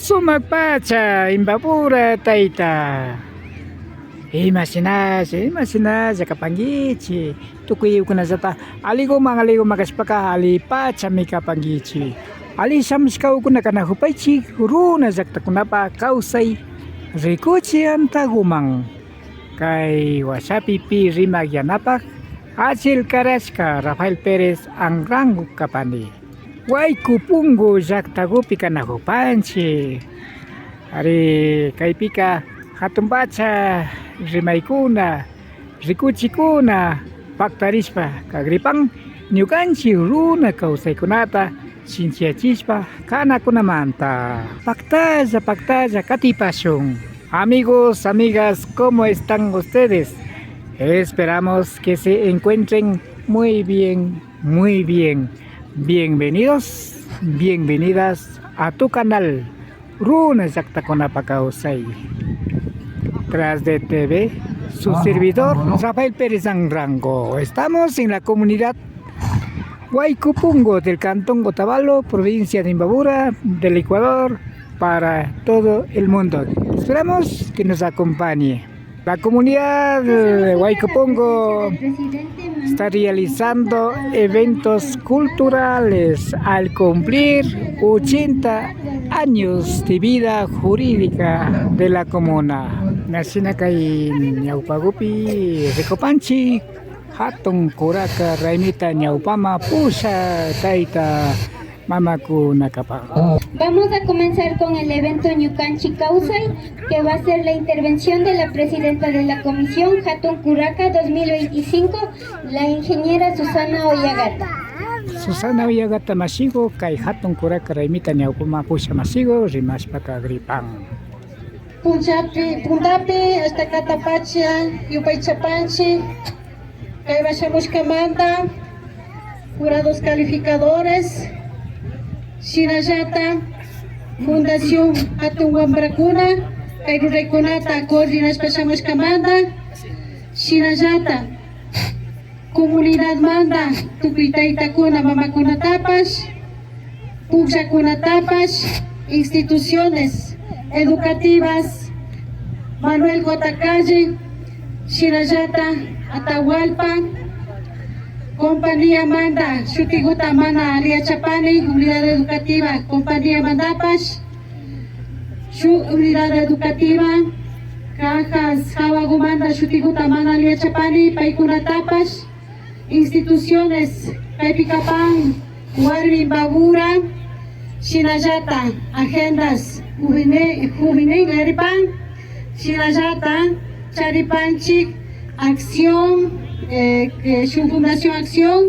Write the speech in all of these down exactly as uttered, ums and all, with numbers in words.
Sumak pacha, Imbabura tayta. Imashinalla, imashinalla kapankichik. Tukuykunallata alliguman, alliguman kashpaka, alli pachami kapankichik. Alli shamushkakuna kanakupaychik, runa llaktakunapa kawsay rikuchik antaguman. Kay washapi pi rimak yanapak, achil karashka Rafael Pérez Anrango kapani. Wayku Punku llaktakupi kanakupanchik. Ari, kaypika hatun pacha rimaykuna, rikuchikuna paktarishpa kagripan ñukanchik runa kawsaykunata shinchiyachishpa kanakunamanta. Paktalla, paktalla katipashun. Amigos, amigas, ¿cómo están ustedes? Esperamos que se encuentren muy bien, muy bien. Bienvenidos, bienvenidas a tu canal Runa Llaktakunapa Kawsay. Tras de T V, su servidor Rafael Pérez Anrango. Estamos en la comunidad Wayku Punku del cantón Otavalo, provincia de Imbabura, del Ecuador, para todo el mundo. Esperamos que nos acompañe. La comunidad de Wayku Punku está realizando eventos culturales al cumplir ochenta años de vida jurídica de la comuna. Mashina kay ñawpakupi rikupanchik hatun kuraka raymita ñawpaman pusha tayta mamakunakapak. Vamos a comenzar con el evento Ñukanchik Kawsay, que va a ser la intervención de la presidenta de la comisión Hatun Kuraka dos mil veinticinco, la ingeniera Susana Oyagata. Susana Oyagata mashiku, kay hatun kuraka raymita ñawpaman pusha mashiku, rimashpa kagripan. Punchapi, puntapi, ashtakata pacha, yupaychapanchik, kayman shamushkamanta, jurados calificadores, shinallata, Fundación Hatun Wambrakuna, kay ruraykunata coordinashpa shamushkamanta, shinallata, comunidadmanta tukuy taytakuna mamakunatapash, pukllakunatapash, instituciones educativas, Manuel J. Calle, shinallata Atahualpa, compañíamanta, shutikuta mana alli yachapani, unidad educativa compañíamantapash, shuk unidad educativa, cajas, jawakumanta shutikuta mana alli yachapani, paykunatapash, instituciones, kaypi kapan, Warmi Babura, shinallata, agendas, juvene-, juvenil, eripan, shinallata, charipanchik, acción, eh, eh, shuk fundación acción,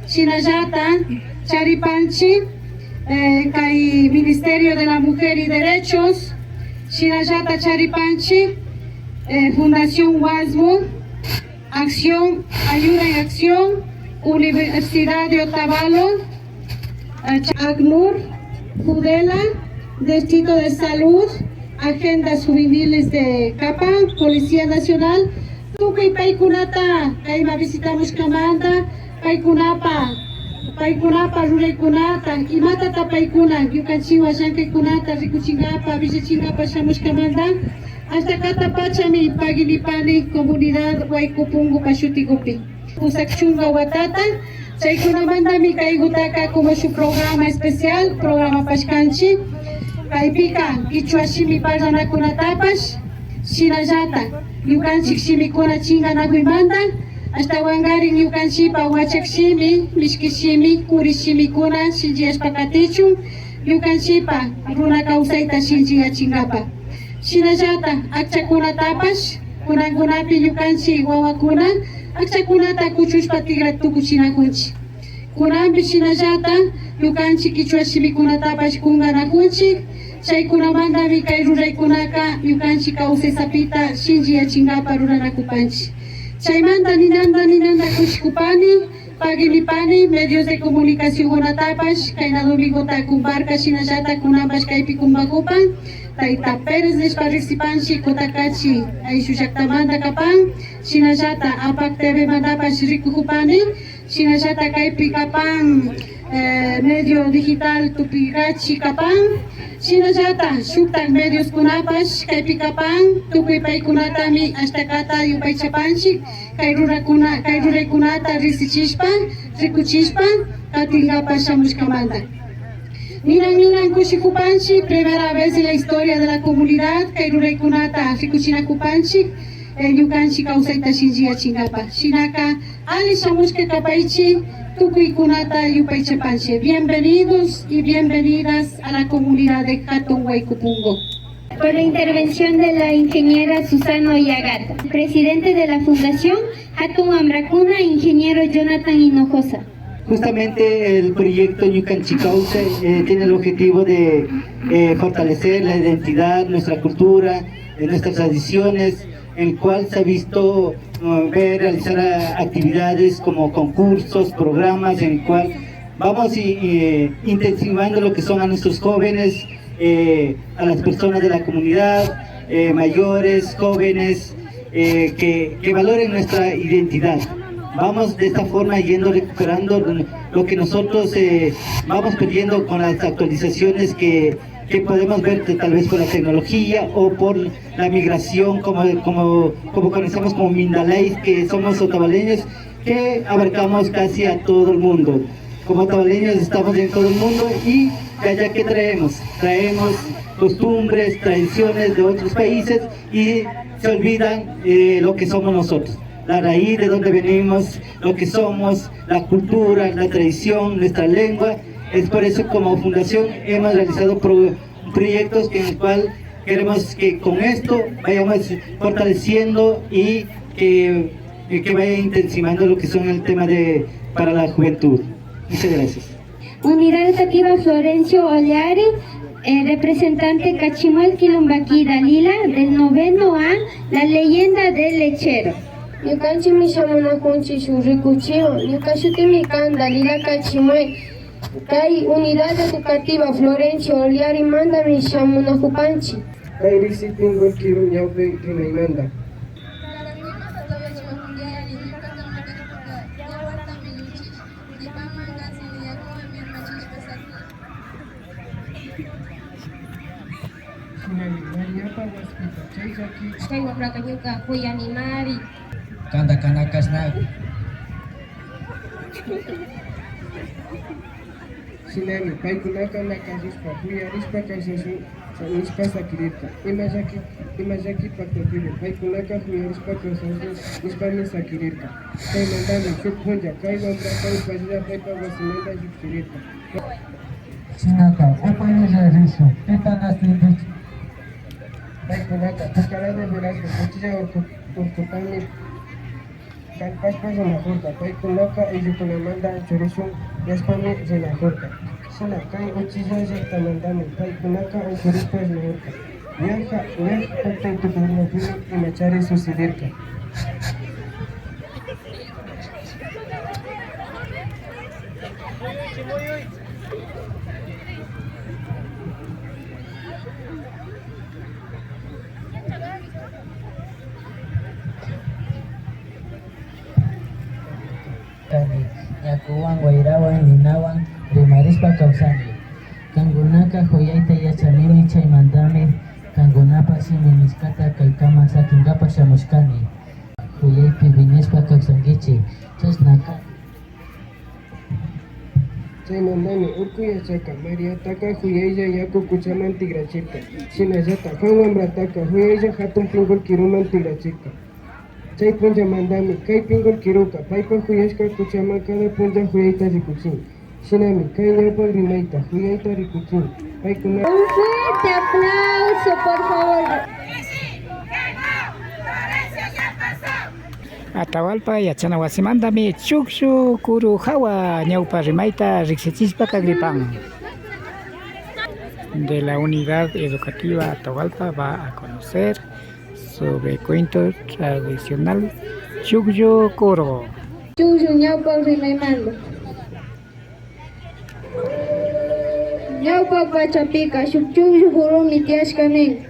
shinallata, charipanchik, eh, kay Ministerio de la Mujer y Derechos, shinallata charipanchik, eh, Fundación Wasbu, Acción, Ayuda en Acción, Universidad de Otavalo, eh, ACNUR, Judela, Distrito de Salud, Agendas Juveniles de Capa, Policía Nacional, tukuy paykunata kayman visitamushkamanta, paykunapa, paykunapa ruraykunata, imatata paykuna ñukanchikwan llankaykunata rikuchinkapa, willachinkapa shamushkamanta, ashtakata pachami pagui nipani comunidad Wayku Punkupa shutikupi. Pusak chunka watata, chaykunamantami kaykutaka como shuk programa especial programapashkanchik. Kaypika kichwa shimi parlanakunatapash, shinallata ñukanchik shimikuna chinkanakuymanta, ashtawankarin ñukanchikpa wachak shimi, mishki shimi, kuri shimikuna shinchiyashpa katichun, ñukanchikpa runa kawsayta shinchiyachinkapa. Shinallata akchakunatapash, kunankunapi ñukanchik wawakuna akchakunata kuchushpa tikra tukuchinakunchik. Kunanpi shinallata ñukanchik kichwa shimikunatapash kunkanakunchik. Chaykunamantami kay ruraykunaka ñukanchik kawsay sapita shinchiyachinkapa ruranakupanchik. Chaymanta ninanta, ninanta kushikupani, pagui nipani medios de comunicacionkunatapash, kayna domingota kumparka, shinallata kunanpash kaypi kumpakupan, Tayta Pérez nishpa riksipanchik, Kutakachi ayllu llaktamanta kapan, shinallata Apak T V mantapash rikukupani, shinallata kaypi kapan, Eh, medio digital tupigachi kapan, shinallata shuktak medioskunapash kaypi kapan, tukuy paykunatami ashtakata yupaychapanchik, kay rurakuna, kay ruraykunata riksichishpa, rikuchishpa, katinkapak shamushkamanta. Ninan, ninan kushikupanchik, primera vez en la historia de la comunidad, kay ruraykunata rikuchinakupanchik, eh, ñukanchik kawsayta shinchiyachinkapak. Shinaka, alli shamushka kapaychik, tukuykunata yupaychapanchik. Bienvenidos y bienvenidas a la comunidad de Hatun Waykupunku. Por la intervención de la ingeniera Susana Oyagata, presidente de la Fundación Hatun Wambrakuna, ingeniero Jonathan Hinojosa. Justamente el proyecto Ñukanchik Kawsay, eh, tiene el objetivo de, eh, fortalecer la identidad, nuestra cultura, eh, nuestras tradiciones, en el cual se ha visto, eh, ver realizar, ah, actividades como concursos, programas, en el cual vamos i-, eh, intensificando lo que son a nuestros jóvenes, eh, a las personas de la comunidad, eh, mayores, jóvenes, eh, que, que valoren nuestra identidad. Vamos de esta forma yendo recuperando lo que nosotros, eh, vamos perdiendo con las actualizaciones que, que podemos ver que tal vez por la tecnología o por la migración, como, como, como conocemos como Mindalays, que somos otavaleños, que abarcamos casi a todo el mundo. Como otavaleños estamos en todo el mundo y de allá que traemos, traemos costumbres, tradiciones de otros países y se olvidan, eh, lo que somos nosotros, la raíz de donde venimos, lo que somos, la cultura, la tradición, nuestra lengua. Es por eso como fundación hemos realizado pro-, proyectos en el cual queremos que con esto vayamos fortaleciendo y que, y que vaya intensificando lo que son el tema de, para la juventud. Muchas gracias. Unidad Educativa Florencio Ollari, eh, representante Cachimuel Quilumbaqui Dalila, del noveno A, la leyenda del lechero. Ñukanchikmi shamunakunchik shuk rikuchiywan. Ñuka shutimi kan Dalila Cachimuel. Kay Unidad Educativa Florencio Ollarimantami shamunakupanchik. Kay riksi pinkullkiru ñawpa rimaymanta. Shinami Mariapa waspita chay llaki. Kay wambrata ñuka kuyanimari. Kanta kana kashna. Shinami paykunaka nakarishpa, kuyarishpa kawsashun nishpa sakirirka. Ima llaki, ima llaki paktapiru paykunaka kuyarishpa kawsashun nishpami sakirirka. Chaymantami shuk punlla kay wambraka upallalla paypa wasimanta llukchirirka. Shinaka, upallalla rishun, pipanak tindichu. Paykunaka pukarata rurashpa uchilla urku-, urkutami kallpashpa rinakurka. Paykunaka ayllukunamanta anchurishun nishpami rinakurka. Shina kay uchilla llaktamantami paykunaka anchurishpa rinakurka. Ñaka, ñaka paktay tukurinapimi imachari sucederka. Kani, yakuwan, wayrawan, ninawan rimarishpa kawsani. Kankunaka kuyayta yachanimi, chaymantami kankunapak shimi nishkata kaykaman sakinkapa shamushkani. Kuyaypi wiñashpa kawsankichik. Chashnaka. Chaymantami urku yachaka Mariataka kuyaylla yaku kuchaman tikrachirka. Shinallata Juan wambrataka kuyaylla hatun pinkullkiruman tikrachirka. Chay punllamantami kay pinkullkiruka paypak kuyashka kuchaman kada punlla kuyayta rikuchin. Shinami kay ñawpa rimayta kuyayta rikuchin. Paykuna. Un fuerte aplauso, por favor. Atahualpa yachana wasimantami chukllu kuru hawa ñawpa rimayta riksichishpa kagripan. De la Unidad Educativa Atahualpa va a conocer sobre cuento tradicional chukllu kuru. Chukllu ñawpa rimaymanta. Ñawpa pachapika shuk chukllu kurumi tiyashka nin.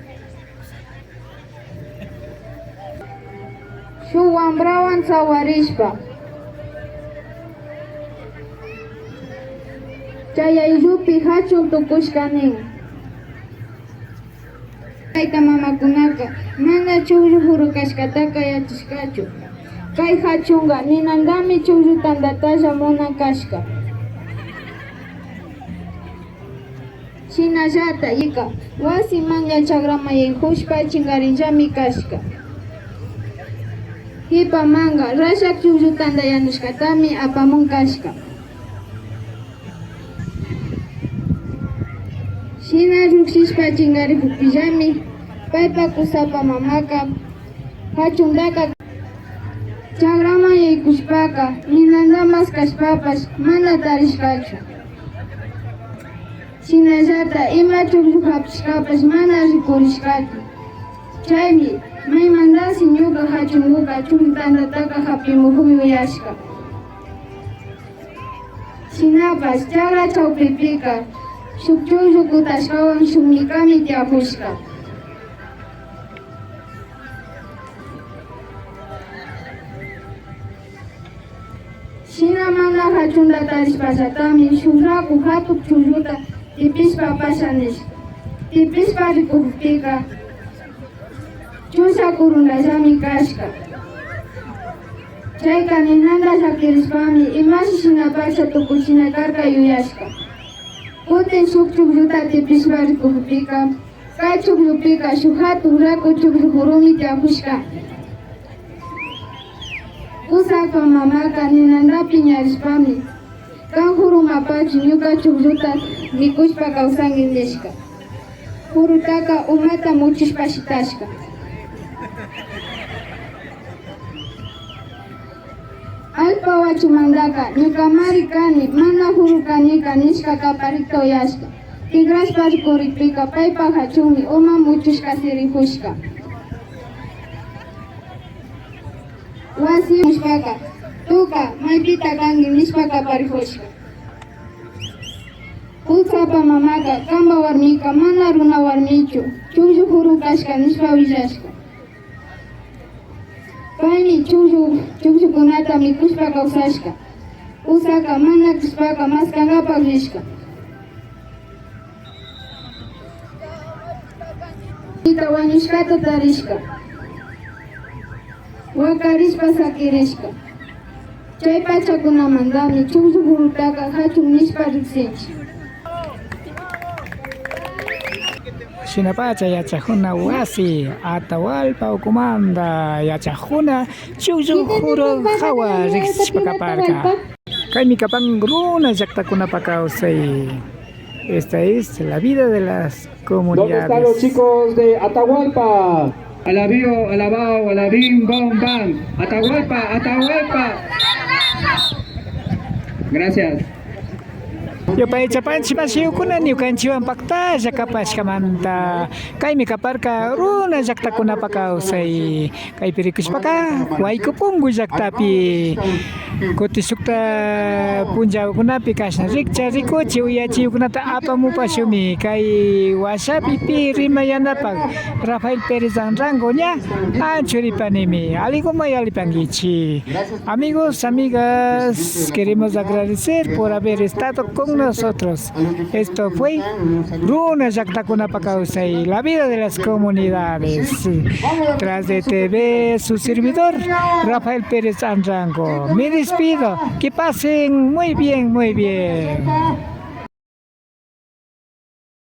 Shuk wambrawan sawarishpa. Chay ayllupi hachun tukushka nin. Tayta mamakunaka mana chukllu kuru kashkataka yachashkachu. Kay hachunka ninantami chukllu tantatalla munan kashka. Shinallata ika wasimanlla chakraman yaykushpa chinkarillami kashka. Hipamanka rashak chukllu tanta yanushkatami apamun kashka. Shina llukshishpa chinkarikukpillami paypa kusapa mamaka hachuntaka chakraman yaykushpaka ninanta maskashpapash mana tarishkachu. Shinallata ima chukllu hapishkapash mana rikurishkachu. Chaymi maymantashi ñuka hachunkuka chukllu tantataka hapimukmi uyashka. Shinapash chakra chawpipika shuk chukllu kutashkawan shuk mikami tiyakushka. Shina mana hachunta tarishpallatami shuk raku hatuk chuklluta tipishpa pasha nishka. Tipishpa rikukpika chusha kuruntallami kashka. Chayka ninanta llakirishpami imashi shinapacha tukuchina karka yuyashka. Kutin shuk chuklluta tipishpa rikukpika kay chukllupika shuk hatun raku chukllu hurumi tiyakushka. Kusapa mamaka ninanta piñarishpami kan hurumapachu ñuka chuklluta mikushpa kawsanki nishka. Hurutaka umata muchushpa shitashka. Allpa wachumantaka ñukamari kani mana huru kanika nishka kaparikta uyashka. Tikrashpa rikurikpika paypa hachunmi uma muchushka sirijushka. Wasi mushpaka tuka maypita kanki nishpa kaparijushka. Kusapa mamaka kanpa warmika mana runa warmichu chukllu huru kashka nishpa willashka. Paymi chukllu chukllukunata mikushpa kawsashka. Kusaka mana kashpaka maskankapak rishka. Wañushkata tarishka. Wakarishpa sakirishka. Chay pachakunamantami chukllu hurutaka hachun nishpa riksinchik. Shinapacha yachakuna wasi Atahualpa ukumanta yachakuna chukllu huru hawa riksichishpa kaparka. Kaymi kapan runa llaktakunapa kawsay. Esta es la vida de las comunidades. ¿Dónde están los chicos de Atahualpa? Alabío, alabao, alabim, bom, bam. Atahualpa, Atahualpa. Gracias. Yupaychapanchik mashiyukuna ñukanchikwan paktalla kapashkamanta. Kaymi kaparka runa llaktakunapa kawsay. Kaypi rikushpaka Wayku Punku llaktapi kuti shukta punllakunapi kashna rikcha rikuchi uyachiyukunata apamupashunmi kay washapi pi rima yanapak Rafael Pérez Anrango ña anchuripanimi. Alliguman yallipankichik. Amigos, amigas, queremos agradecer por haber estado con nosotros. Esto fue Runa Llaktakunapa Kawsay, la vida de las comunidades. Tras de T V, su servidor, Rafael Pérez Anrango. Me despido. Que pasen muy bien, muy bien.